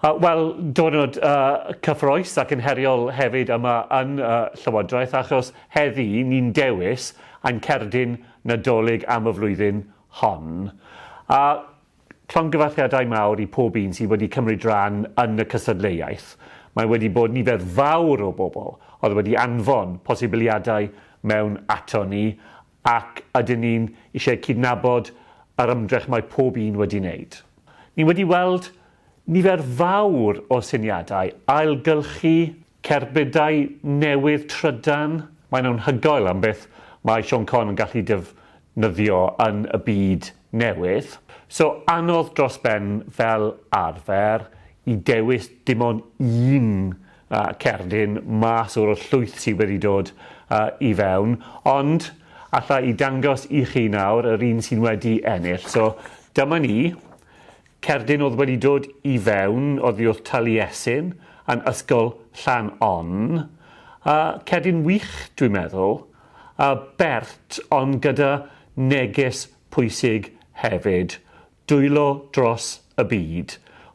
Wel, diwrnod cyffrous ac yn heriol hefyd yma yn y Llywodraeth achos heddi ni'n dewis ein cerdyn Nadolig am y flwyddyn hon. A llongyfarchiadau mawr i pob un sydd wedi cymryd rhan yn y cystadleuaeth. Mae wedi bod nifer fawr o bobl oedd wedi anfon posibiliadau mewn ato ni ac ydyn ni'n eisiau cydnabod yr ymdrech mae pob un wedi wneud. Ni wedi weld nifer fawr o syniadau, ailgylchu, cerbydau newydd trydan, mae'n anhygoel am beth mae Siôn Corn yn gallu defnyddio yn y byd newydd. So anodd dros ben fel arfer i dewis dim ond un cerdyn mas o'r llwyth sydd wedi dod i fewn, ond alla i dangos i chi nawr yr un sy'n wedi ennill. So dyma ni, cerdyn oedd wedi dod i fewn oddi wrth Taliesin yn Ysgol Llan On. Cerdyn wych dwi'n meddwl, bert ond gyda neges pwysig hefyd, dwylo dros y byd,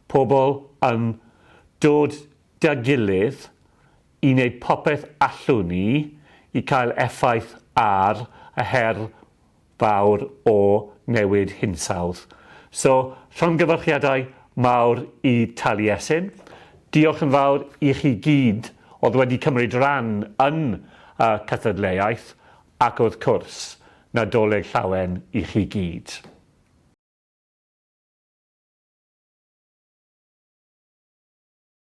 pobl yn dod 'da gilydd i wneud popeth allwn ni i cael effaith ar y her fawr o newid hinsawdd. So, llongyfarchiadau mawr i Taliesin. Diolch yn fawr i chi gyd oedd wedi cymryd rhan yn y cystadleuaeth ac wrth cwrs, Nadolig Llawen i chi gyd.